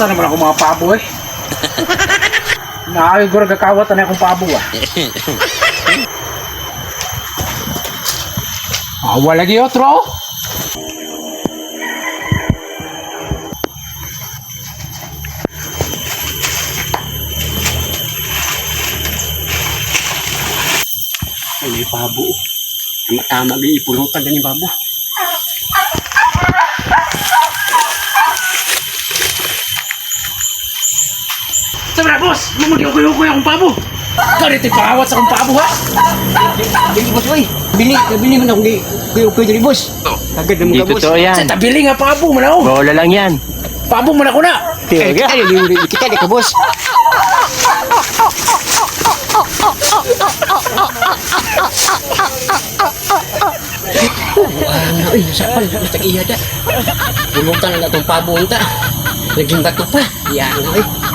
Asa naman ako mga pabo eh. Naay gura gakawat na akong pabo ah. Ah, wala lagi otro. Ay, may pabo. Tama-tama, ipulutan na ni babo. Sabra boss, mamagi-ukoy-ukoy akong pabo. Ganito pangawat sa akong pabo ha. Bili, boss, oy. Bili, bili man akong kuy-kuy diri, boss. Agad na Hindi mga boss. totoo yan. Sa tabili nga pabo man ako. Bola lang yan. Pabo man ako na. Eh, kita di kita di ka, boss. Wah, uy, sapal, tag iya da. Pulutan na itong pabo ta. Naging bato pa. Yan, oy.